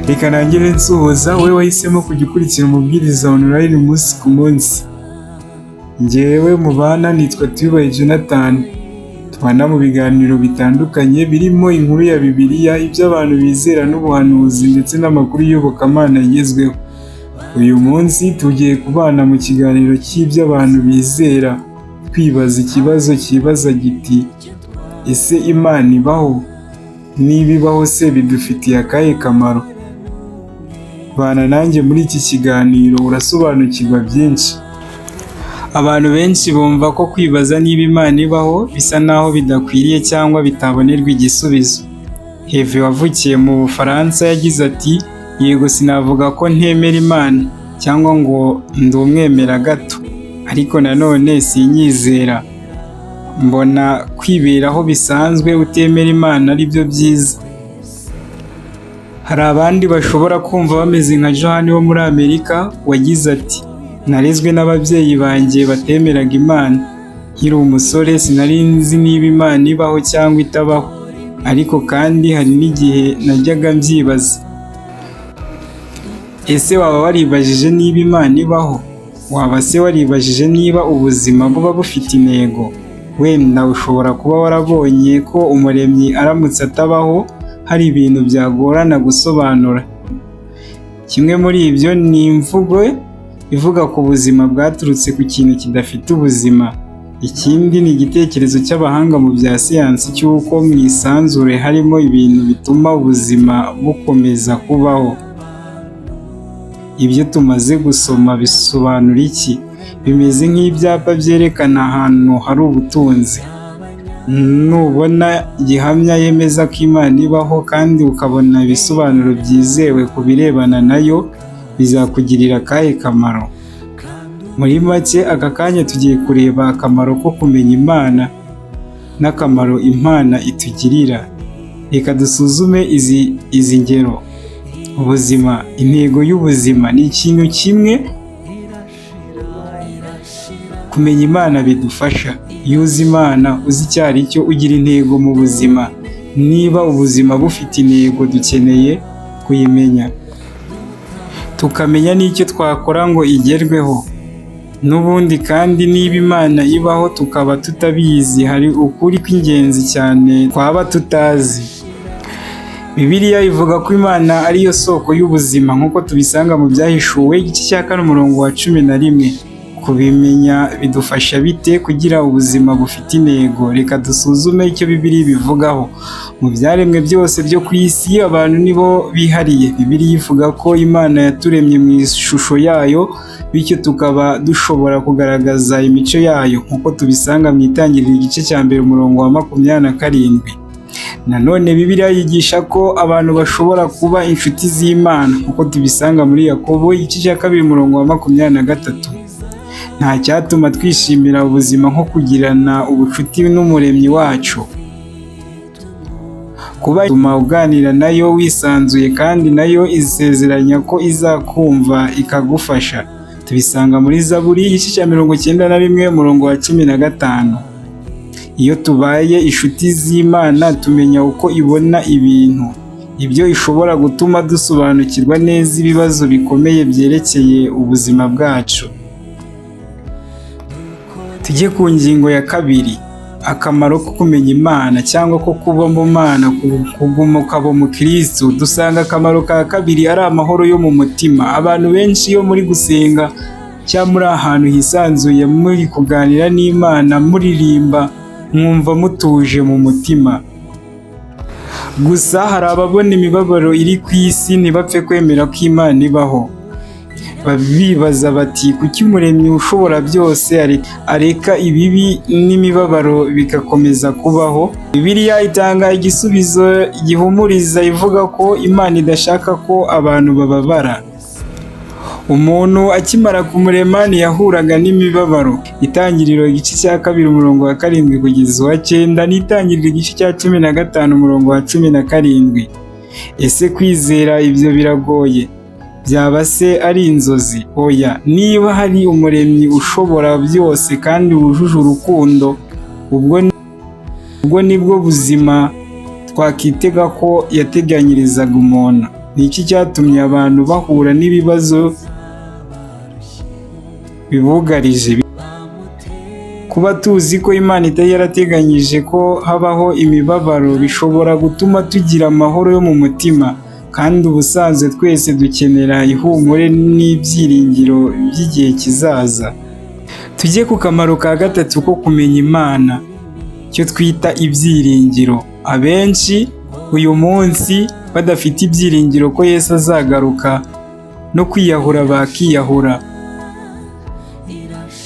Reka nangire nsuhuza wowe wahisemo kujya ukurikira Umubwiriza Online umunsi ku munsi. Njyewe mubana nitwa Tuyubahe Jonathan. Tubana mu biganiro bitandukanye birimo inkuru ya Bibiliya, ibyo abantu bizera n'ubuhanuzi ndetse n'amakuru y'iyobokamana agezweho. Uyu munsi tugiye kubana mu kiganiro cy'ibyo abantu bizera, twibaza ikibazo cyibaza giti: "Ese Imana ibaho? Niba ibaho se bidufitiye akahe kamaro?" Bana nanjye muri iki kiganiro, urasobanukirwa byinshi. Abantu benshi bumva ko kwibaza niba Imana ibaho bisa naho bidakwiriye cyangwa bitabonerwa igisubizo. Heve wavukiye mu Bufaransa yagize ati: "Yego, sinavuga ko ntemera Imana cyangwa ngo ndi umwemera gato, ariko nanone sinyizera. Mbona kwiberaho bisanzwe utemera Imana ari byo byiza." Hari abandi bashobora kumva bameze nka Johan wo muri Amerika wagize ati: "Narezwe n'ababyeyi banjye batemeraga Imana. Nkiri umusore sinari nzi niba Imana ibaho cyangwa itabaho, ariko kandi hari n'igihe najyaga mbyibaza." Ese waba waribajije niba Imana ibaho? Waba se waribajije niba ubuzima buba bufite intego? Wenda ushobora kuba warabonye ko Umuremyi aramutse atabaho hari ibintu byagorana gusobanura. Kimwe muri ibyo ni imvugo ivuga ku buzima bwaturutse ku kintu kidafite ubuzima. Ikindi ni igitekerezo cy'abahanga mu bya siyansi cy'uko mu isanzure harimo ibintu bituma ubuzima bukomeza kubaho. Ibyo tumaze gusoma bisobanura iki? Bimeze nk'ibyapa byerekana ahantu hari ubutunzi. Nubona gihamya yemeza ko Imana ibaho kandi ukabona ibisobanuro byizewe ku birebana nayo, bizakugirira akahe kamaro? Muri make, aka kanya tugiye kureba akamaro ko kumenya Imana n'akamaro Imana itugirira. Reka dusuzume izi ngero. Ubuzima, intego y'ubuzima ni ikintu kimwe kumenya Imana bidufasha. Iyo uzi Imana, uzi icyo ari cyo, ugira intego mu buzima. Niba ubuzima bufite intego, dukeneye kuyimenya, tukamenya n'icyo twakora ngo igerweho. N'ubundi kandi, niba Imana ibaho tukaba tutabizi, hari ukuri kw'ingenzi cyane twaba tutazi. Bibiliya ivuga ko Imana ariyo soko y'ubuzima, nk'uko tubisanga mu Byahishuwe igice cya 4 umurongo wa 11. Kubimenya bidufasha bite kugira ubuzima bufite intego? Reka dusuzume icyo Bibiliya ibivugaho. Mu byaremwe byose byo ku isi, abantu nibo bihariye. Bibiliya ivuga ko Imana yaturemye mu ishusho yayo, bityo tukaba dushobora kugaragaza imico yayo, nk'uko tubisanga mu Itangiriro igice cya 1 umurongo wa 27. Nanone Bibiliya yigisha ko abantu bashobora kuba inshuti z'Imana, nk'uko tubisanga muri Yakobo igice cya 2 umurongo wa 23. Nta cyatuma twishimira ubuzima nko kugirana ubucuti n'Umuremyi wacu. Kuba bituma uganira nayo wisanzuye, kandi nayo isezeranya ko izakumva ikagufasha. Tubisanga muri Zaburi igice cya 91 umurongo wa 15. Iyo tubaye inshuti z'Imana, tumenya uko ibona ibintu. Ibyo ishobora gutuma dusobanukirwa neza ibibazo bikomeye byerekeye ubuzima bwacu. Tujye ku ngingo ya kabiri, akamaro ko kumenya Imana cyangwa ko kuba mu Mana, kuguma ukaba umukristo. Dusanga akamaro ka kabiri ari amahoro yo mu mutima. Abantu benshi, iyo muri gusenga cyangwa muri ahantu hisanzuye muri kuganira n'Imana, muririmba, mwumva mutuje mu mutima. Gusa hari ababona imibabaro iri ku isi ntibapfe kwemera ko Imana ibaho. Bibaza bati: "Kuki Umuremyi ushobora byose areka ibibi n'imibabaro bigakomeza kubaho?" Bibiliya itanga igisubizo gihumuriza, ivuga ko Imana idashaka ko abantu bababara. Umuntu akimara kumurema ntiyahuraga n'imibabaro. Itangiriro igice cya 2 umurongo wa 7 kugeza uwa 9 n'Itangiriro igice cya 15 umurongo wa 17. Ese kwizera ibyo biragoye? Byaba se ari inzozi? Oya. Niba hari Umuremyi ushobora byose kandi wujuje urukundo, ubwo nibwo buzima twakitega ko yateganyirizaga umuntu. Ni iki cyatumye abantu bahura n'ibibazo bibugarije? Kuba tuzi ko Imana itari yarateganyije ko habaho imibabaro bishobora gutuma tugira amahoro yo mu mutima, kandi ubusanzwe twese dukenera ihumure n'ibyiringiro by'igihe kizaza. Tujye ku kamaro ka gatatu ko kumenya Imana, icyo twita ibyiringiro. Abenshi uyu munsi badafite ibyiringiro ko Yesu azagaruka, no kwiyahura bakiyahura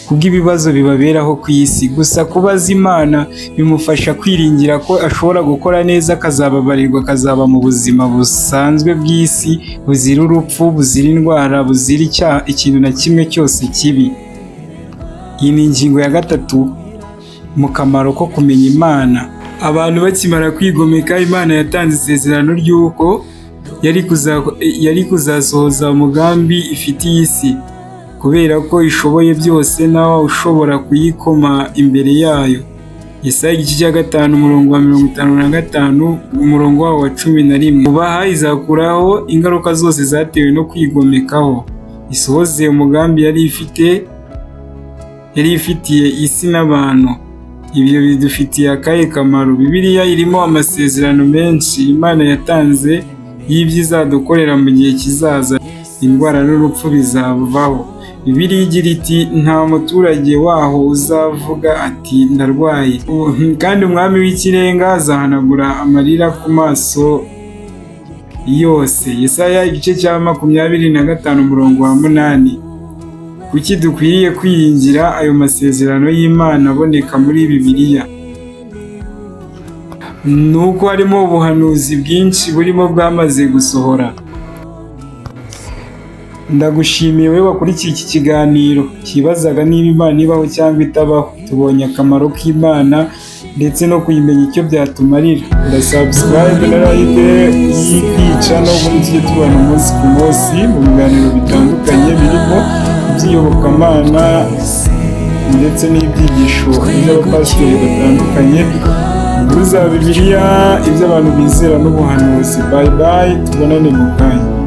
kubw'ibibazo bibaberaho ku isi. Gusa kuba azi Imana bimufasha kwiringira ko ashobora gukora neza, akazababarirwa, akazaba mu buzima busanzwe bw'isi buzira urupfu, buzira indwara, buzira icyaha, ikintu na kimwe cyose kibi. Iyi ni ingingo ya gatatu mu kamaro ko kumenya Imana. Abantu bakimara kwigomeka, Imana yatanze isezerano ry'uko yari kuzasohoza umugambi ifitiye isi. Kubera ko ishoboye byose, nawe ushobora kuyikoma imbere yayo. Yesaya igice cya 5, umurongo wa 55, umurongo wawo wa 11. Ubaha izakuraho ingaruka zose zatewe no kwigomekaho, isohoze umugambi yari ifitiye isi n'abantu. Ibyo bidufitiye akahe kamaro? Bibiliya irimo amasezerano menshi Imana yatanze y'ibyo izadukorera mu gihe kizaza. Indwara n'urupfu bizavaho. Bibiliya igira iti: "Nta muturage waho uzavuga ati: 'Ndarwaye', kandi Umwami w'Ikirenga azahanagura amarira ku maso yose." Yesaya igice cya 25, umurongo wa 8. Kuki dukwiriye kwiringira ayo masezerano y'Imana aboneka muri Bibiliya? Ni uko harimo ubuhanuzi bwinshi burimo bwamaze gusohora. Ndagushimiye wowe wakurikiye iki kiganiro cyibazaga niba Imana ibaho cyangwa itabaho. Tubonye akamaro k'Imana ndetse no kuyimenya icyo byatumarira. Ndasubscribe na like yikica n'ubundi tujye tubana umunsi ku munsi mu biganiro bitandukanye birimo iby'iyobokamana ndetse n'ibyigisho by'abapasitori batandukanye, inkuru za Bibiliya, ibyo abantu bizera n'ubuhanuzi. Bye bye, tubonane mu kanya.